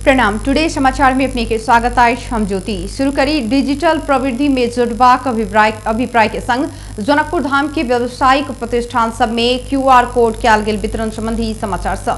प्रणाम। टुडे समाचार में अपने के स्वागत अछि। हम ज्योति। शुरू करी डिजिटल प्रवृत्ति में जुड़बाक अभिप्राय के संग जनकपुर धाम के व्यावसायिक प्रतिष्ठान सब में क्यूआर कोड कयल गेल वितरण संबंधी समाचार सँ।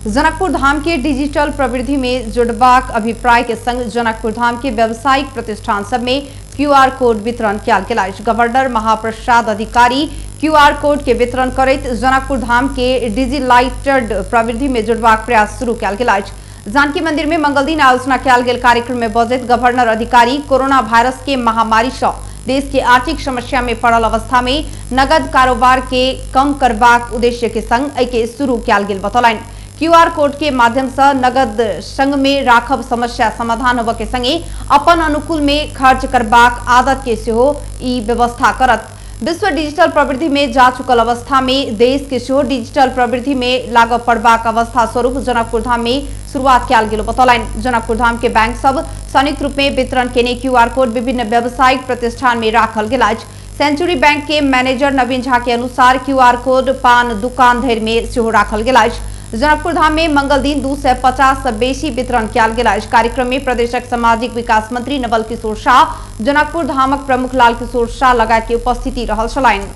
जनकपुर धाम के डिजिटल प्रवृत्ति में जुड़बाक अभिप्राय के संग जनकपुर धाम के व्यावसायिक प्रतिष्ठान सब में क्यूआर कोड वितरण कयल गेल अछि। गवर्नर महाप्रसाद अधिकारी क्यूआर कोड के वितरण करैत जनकपुर धाम के डिजिलाइटेड प्रवृत्ति में जुड़बाक प्रयास शुरू कयल गेल अछि। जानकी मंदिर में मंगल दिन आयोजना कयल गेल कार्यक्रम में बजैत गवर्नर अधिकारी कोरोना वायरस के महामारी से देश के आर्थिक समस्या में पड़ल अवस्था में नगद कारोबार के कम करबाक उद्देश्य के संग एहि शुरू कयल गेल बतौलनि। क्यूआर कोड के माध्यम से नगद संग में राखब समस्या समाधान होबय के संगे अपन अनुकूल में खर्च करबाक आदत के सेहो ई व्यवस्था करत। विश्व डिजिटल प्रवृत्ति में जा चुकल अवस्था में देश के सेहो डिजिटल प्रवृत्ति में लागू पड़बाक अवस्था स्वरूप जनकपुर धाम में शुरुआत कयल गेल बतौलनि। जनकपुर धाम के बैंक सब संयुक्त रूप में वितरण केने क्यूआर कोड विभिन्न व्यावसायिक प्रतिष्ठान में राखल गेल अछि। सेंचुरी बैंक के मैनेजर नवीन झा के अनुसार क्यूआर कोड पान दुकान धरि में सेहो राखल गेल अछि। जनकपुर धाम में मंगल दिन 250 से बेसी वितरण कयल गेल अछि। कार्यक्रम में प्रदेशक सामाजिक विकास मंत्री नवल किशोर शाह, जनकपुर धामक प्रमुख लाल किशोर शाह लगायत के उपस्थिति रहल छलनि।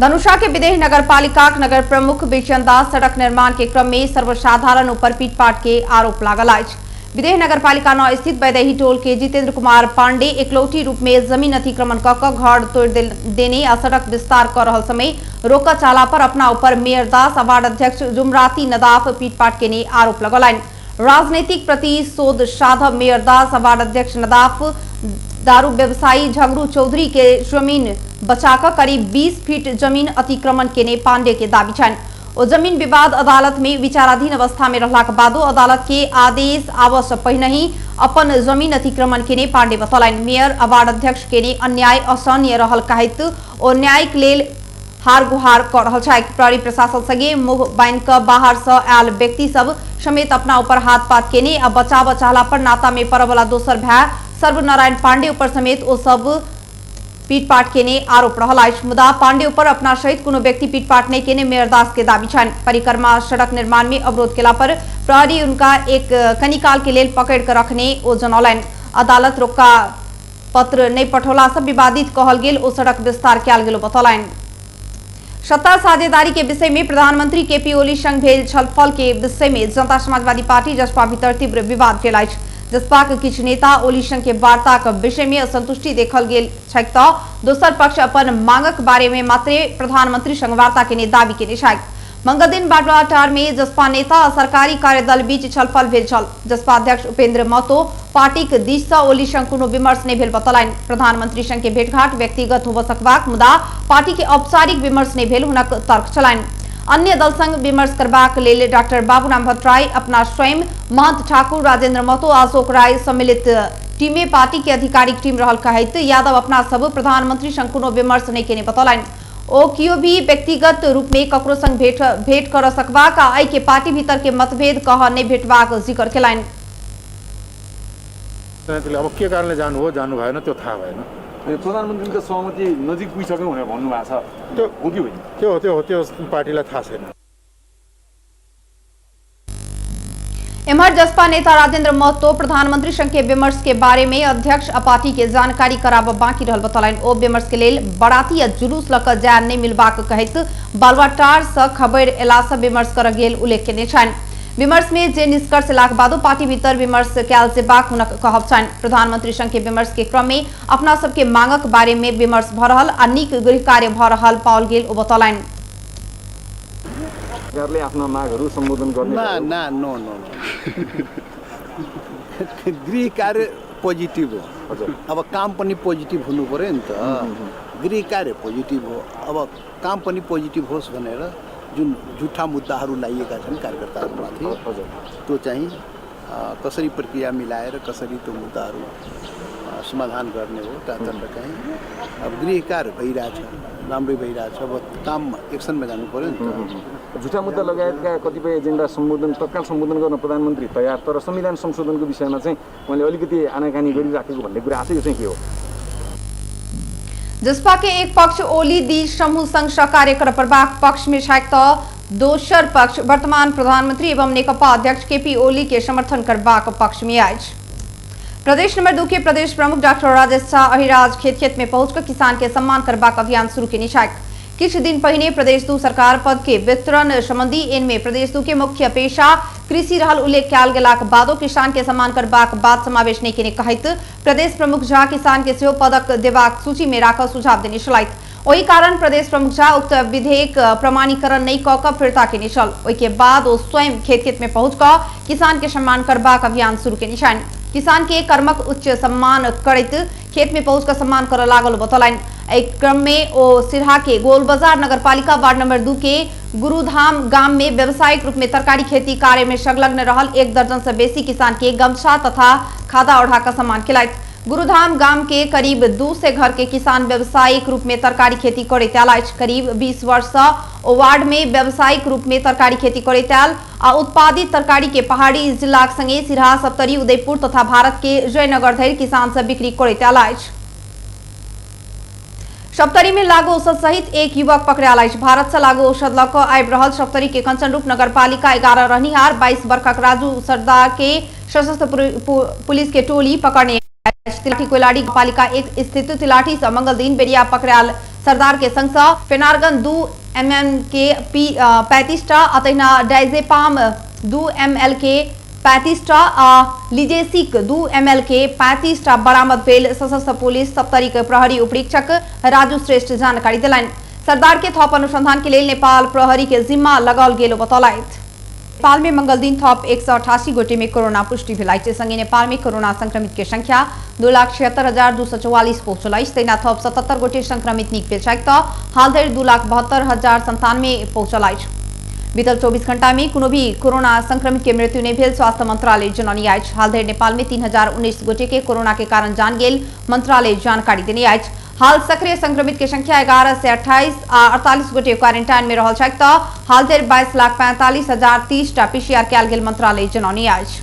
धनुषा के विदेह नगर पालिका नगर प्रमुख बेचन दास सड़क निर्माण के क्रम में सर्वसाधारण ऊपर पीटपाट के आरोप लागल अछि। विदेह नगर पालिका 9 स्थित वैदेही टोल के जितेंद्र कुमार पांडे एकलौटी रूप में जमीन अतिक्रमण क कऽ घर तोड़ देने आ सड़क विस्तार कर रहल समय रोकऽ चाला पर अपना ऊपर मेयर दास आ वार्ड अध्यक्ष जुमराती नदाफ पीटपाट केने आरोप लगौलनि। राजनीतिक प्रतिशोध साधब मेयर दास आ वार्ड अध्यक्ष नदाफ दारू व्यवसायी झगड़ू चौधरी के जमीन बचाकर करीब 20 फीट जमीन अतिक्रमण केने पांडे के दावी छनि। ओ जमीन विवाद अदालत में विचाराधीन अवस्था में रहलाक बादो अदालत के आदेश आबऽ से पहिने ही अपन जमीन अतिक्रमण केने पांडे बतौलनि। मेयर आ वार्ड अध्यक्ष केने अन्याय असहनीय रहल कहैत ओ न्यायिक लेल हार गुहार कऽ रहल छथि। प्रहरी प्रशासन संगे मुँह बान्हि कऽ बाहर से आयल व्यक्ति सब समेत अपना ऊपर हाथ पात केने आ बचाबऽ चाहला पर नाता में पड़य वाला दोसर भाई सर्वनारायण पांडे ऊपर समेत ओ सब पीटपाट केने आरोप रहल अछि। मुदा पांडे ऊपर अपना सहित कोनो व्यक्ति पीटपाट नहीं केने मेयर दास के दावी छनि। परिक्रमा सड़क निर्माण में अवरोध केला पर प्रहरी उनका एक कनिकाल के लेल पकड़ कर रखने ओ जनौलनि। अदालत रोका पत्र नहीं पठौला से विवादित कहल गेल ओ सड़क विस्तार कयल गेल बतौलनि। सत्ता साझेदारी के विषय में प्रधानमंत्री केपी ओली संग भेल छलफल के विषय में जनता समाजवादी पार्टी जसपा भीतर तीव्र विवाद भेल अछि। जसपा के किछु नेता ओली संग के वार्ता के विषय में असंतुष्टि देखल गेल छैक तऽ दोसर पक्ष अपन मांगक बारे में मात्रे प्रधानमंत्री संग वार्ता केने दावी केने छैक। मंगल दिन बालुवाटार में जसपा नेता आ सरकारी कार्यदल बीच छलफल भेल छल। जसपा अध्यक्ष उपेंद्र महतो पार्टीक दिस सँ ओली संग कोनो विमर्श नहि भेल बतौलनि। प्रधानमंत्री संग के भेंटघाट व्यक्तिगत होबऽ सकबाक मुदा पार्टी के औपचारिक विमर्श नहि भेल हुनक तर्क छलनि। अन्य दल संग विमर्श करबाक लेल डॉक्टर बाबूराम भट्टराई अपना स्वयं, महंत ठाकुर, राजेंद्र महतो, अशोक राय सम्मिलित टीमे पार्टी के आधिकारिक टीम रहल कहैत यादव अपना सब प्रधानमंत्री संग कोनो विमर्श नहि केने बतौलनि। ओ कियो भी व्यक्तिगत रूप में ककरो संग भेंट कर सकबाक आ एहि के पार्टी भीतर के मतभेद कह नहि भेटबाक जिक्र केलनि। अब के कारणले जानु हो जानु भएन त्यो थाहा भएन। प्रधानमन्त्रीको सहमति नजिक पुगिसक्यौँ भनेर भन्नुभएको छ, त्यो हो कि होइन? त्यो त्यो त्यो पार्टीलाई थाहा छैन। एम्हर जसपा नेता राजेंद्र महतो प्रधानमंत्री संग के विमर्श के बारे में अध्यक्ष आ पार्टी के जानकारी कराबऽ बाकी रहल बतौलनि। ओ विमर्श के लेल बराती आ जुलूस लऽ कऽ जाय नहि मिलबाक कहैत बालुवाटार से खबर एला से विमर्श करऽ गेल उल्लेख केने छनि। विमर्श में जे निष्कर्ष एलाक बादो पार्टी भीतर विमर्श कयल जेबाक हुनक कहब छनि। प्रधानमंत्री संग के विमर्श के क्रम में अपना सबके मांगक बारे में विमर्श भऽ रहल आ नीक गृह कार्य भऽ रहल पाओल गेल ओ बतौलनि। सरकारले आफ्ना मागहरू सम्बोधन गर्ने ना ना नो नो नो गृह कार्य पोजिटिभ हो। हजुर। अब काम पनि पोजिटिभ हुनु पर्यो नि त। गृह कार्य पोजिटिभ हो, अब काम पनि पोजिटिभ होस् भनेर जुन झुठा मुद्दाहरू लाइएका छन् कार्यकर्ताहरूमाथि, हजुर, त्यो चाहिँ कसरी प्रक्रिया मिलाएर कसरी त्यो मुद्दाहरू समाधान गर्ने हो त्यतातर्फ चाहिँ अब गृह कार्य भइरहेछ, राम्रै भइरहेछ। अब काममा एक्सनमा जानु पर्यो नि त। झुठा मुद्दा लगायतका कतिपय एजेन्डा सम्बोधन तत्काल सम्बोधन गर्न प्रधानमन्त्री तयार, तर संविधान संशोधनको विषयमा चाहिँ उहाँले अलिकति आनाकानी गरिराखेको भन्ने कुरा आएको छ, यो चाहिँ के हो? जसपा के एक पक्ष ओली दी समूह संग सहकार्य कर पड़बाक पक्ष में छैक तऽ दोसर पक्ष वर्तमान प्रधानमंत्री एवं नेकपा अध्यक्ष केपी ओली के समर्थन करबाक पक्ष में अछि। प्रदेश नंबर 2 के प्रदेश प्रमुख डॉक्टर राजेश शाह अहिराज खेत खेत में पहुंचकर किसान के सम्मान करबाक अभियान शुरू केने छथि। किछु दिन पहिने प्रदेश 2 सरकार पद के वितरण संबंधी इनमें प्रदेश 2 के मुख्य पेशा कृषि रहल उल्लेख कयल गेलाक बादो किसान के सम्मान करबाक बात समावेश नहि केने कहैत प्रदेश प्रमुख झा किसान के सेहो पदक देबाक सूची में राखऽ सुझाव देने छलथि। ओहि कारण प्रदेश प्रमुख झा उक्त विधेयक प्रमाणीकरण नहि कऽ कऽ फिर्ता केने छल। ओहि के बाद ओ स्वयं खेत खेत में पहुंच कऽ किसान के सम्मान करबाक अभियान शुरू केने छनि। किसान के कर्मक उच्च सम्मान करैत खेत में पहुंच कऽ सम्मान करऽ लागल बतौलनि। एहि क्रम में ओ सिरहा के गोलबाजार नगरपालिका वार्ड नंबर 2 के गुरुधाम गाम में व्यावसायिक रूप में तरकारी खेती कार्य में संलग्न रहल 1 दर्जन से बेसी किसान के गमछा तथा खादा ओढ़ा कऽ सम्मान केलथि। गुरुधाम गाम के करीब 200 घर के किसान व्यावसायिक रूप में तरकारी खेती करैत आयल अछि। करीब 20 वर्ष से ओ वार्ड में व्यावसायिक रूप में तरकारी खेती करैत आयल आ उत्पादित तरकारी के पहाड़ी जिलाक संगे सिरहा, सप्तरी, उदयपुर तथा भारत के जयनगर धरि किसान सब बिक्री करैत आयल अछि। सप्तरी में लागू औषध सहित एक युवक पकड़ायल अछि। भारत से लागू औषध लऽ कऽ आबि रहल सप्तरी के कंचनरूप नगरपालिका 11 रहनिहार 22 वर्षक राजू सरदार के सशस्त्र पुलिस के टोली पकड़ने तिलाठी कोइलाड़ी पालिका 1 स्थित तिलाठी से मंगल दिन बेरिया पकड़ायल सरदार के संग से फेनारगन 2 mm के 35 टा आ तहिना डाइजेपाम 2 ml के 35 टा आ लिजेसिक 2 ml के 35 टा बरामद भेल सशस्त्र पुलिस सप्तरी के प्रहरी उपरीक्षक राजू श्रेष्ठ जानकारी देलनि। सरदार के थप अनुसंधान के लेल नेपाल प्रहरी के जिम्मा लगाओल गेल बतौलथि। नेपाल में मंगल दिन थप 188 गोटे में कोरोना पुष्टि भेल अछि। संगे नेपाल में कोरोना संक्रमित के संख्या 2,76,244 पहुंचल अछि। तहिना थप 77 गोटे संक्रमित नीक भेल छथि तऽ हाल धरि 2,72,097 पहुंचल अछि। बीतल 24 घंटा में कोनो भी कोरोना संक्रमित के मृत्यु नहीं भेल स्वास्थ्य मंत्रालय जनौने अछि। हाल धरि नेपाल में 3,019 गोटे के कोरोना के कारण जान गेल मंत्रालय जानकारी देने अछि। हाल सक्रिय संक्रमित के संख्या 1128 आ 48 गोटे क्वारेंटाइन में रहल छथि तऽ हाल धरि 22,45,030 टा पीसीआर कयल गेल मंत्रालय जनौने अछि।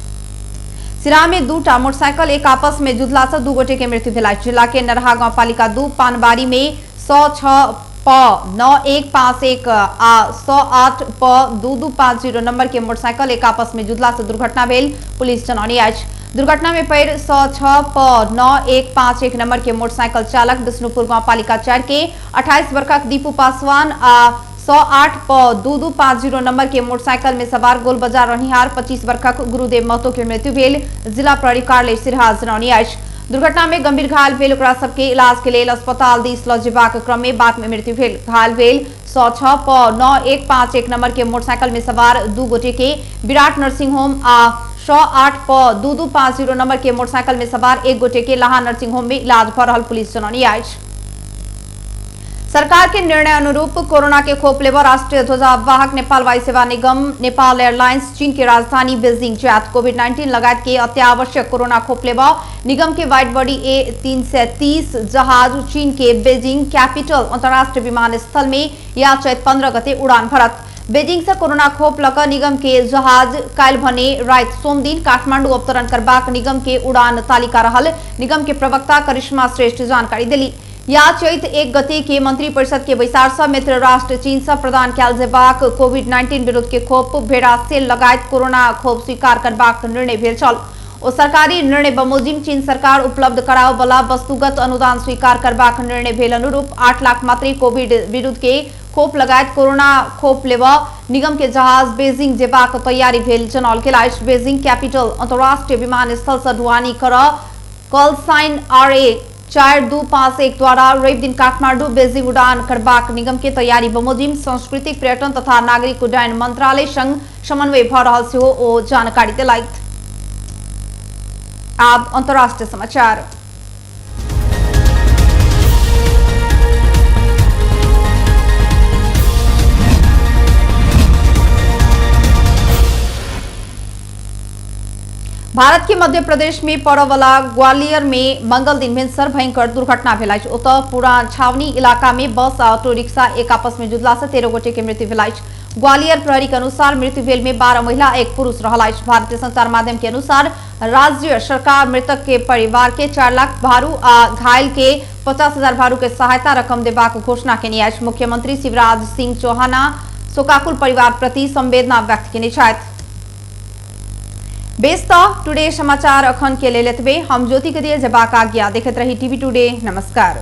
सिराहा में 2 टा मोटरसाइकिल एक आपस में जुधला से 2 गोटे के मृत्यु भेल अछि। जिला के नरहा गांवपालिका 2 पानबाड़ी में 106 प 9151 आ 108 प 2250 नंबर के मोटरसाइकिल एक आपस में जुधला से दुर्घटना भेल पुलिस जनौने अछि। दुर्घटना में पैर 106 प 9151 नंबर के मोटरसाइकिल चालक विष्णुपुर गांवपालिका 4 के 28 वर्षक दीपू पासवान आ 108 प 2250 नंबर के मोटरसाइकिल में सवार गोल बाजार रहनिहार 25 वर्षक गुरुदेव महतो के मृत्यु भेल जिला प्रहरी कार्यालय सिरहा जनौने अछि। दुर्घटना में गंभीर घायल भेल ओकरा सबके इलाज के लेल अस्पताल दिस लऽ जेबाक क्रम में बाद में मृत्यु भेल। घायल भेल 106 प 9151 नंबर के मोटरसाइकिल में सवार 2 गोटे के विराट नर्सिंग होम आ 108 प 2250 नंबर के मोटरसाइकिल में सवार 1 गोटे के लाहा नर्सिंग होम में इलाज भऽ रहल पुलिस जनौने अछि। सरकार के निर्णय अनुरूप कोरोना के खोप लेबऽ राष्ट्रीय ध्वजावाहक नेपाल वायु सेवा निगम नेपाल एयरलाइंस चीन के राजधानी बीजिंग जायत। कोविड-19 लगायत के अत्यावश्यक कोरोना खोप लेबऽ निगम के वाइड बॉडी A330 जहाज चीन के बीजिंग कैपिटल अंतर्राष्ट्रीय विमानस्थल में या चैत 15 गते उड़ान भरत। बीजिंग से कोरोना खोप लऽ निगम के जहाज काल्हि भने राति सोमदिन काठमांडू अवतरण करबाक निगम के उड़ान तालिका रहल निगम के प्रवक्ता करिश्मा श्रेष्ठ जानकारी देली। या चैत 1 गते के मंत्री परिषद के बैसार से मित्र राष्ट्र चीन से प्रदान कयल जेबाक कोविड-19 विरुद्ध के खोप भेड़ा सेल लगायत कोरोना खोप स्वीकार करबाक निर्णय भेल छल। ओ सरकारी निर्णय बमोजिम चीन सरकार उपलब्ध कराओ वाला वस्तुगत अनुदान स्वीकार करबाक निर्णय भेल अनुरूप 8 लाख मात्रे कोविड विरुद्ध के खोप लगायत कोरोना खोप लेबऽ निगम के जहाज बीजिंग जेबाक तैयारी भेल जनौल गेल अछि। बीजिंग कैपिटल अंतर्राष्ट्रीय विमानस्थल से ढुआनी करऽ कॉल साइन RA 4251 द्वारा रवि दिन काठमांडू बीजिंग उड़ान करबाक निगम के तैयारी बमोजिम सांस्कृतिक पर्यटन तथा नागरिक उड्डयन मंत्रालय संग समन्वय भऽ रहल सेहो ओ जानकारी देलथि। आब अंतर्राष्ट्रीय समाचार। भारत के मध्य प्रदेश में पड़यवला ग्वालियर में मंगल दिन भिनसर भयंकर दुर्घटना भेल अछि। ओतऽ पुरान छावनी इलाका में बस आ ऑटो रिक्शा एक आपस में जुड़ला से 13 गोटे के मृत्यु भेल अछि। ग्वालियर प्रहरी के अनुसार मृत्यु भेल में 12 महिला 1 पुरुष रहल अछि। भारतीय संचार माध्यम के अनुसार राज्य सरकार मृतक के परिवार के 4 लाख भारू आ घायल के 50,000 भारू के सहायता रकम देबाक घोषणा केने अछि। मुख्यमंत्री शिवराज सिंह शोकाकुल परिवार प्रति संवेदना व्यक्त केने छथि। बेस त टुडे समाचार अखन के लेल एतबे। हम ज्योति के दिए जबाक आज्ञा। देखैत रही टीवी टुडे। नमस्कार।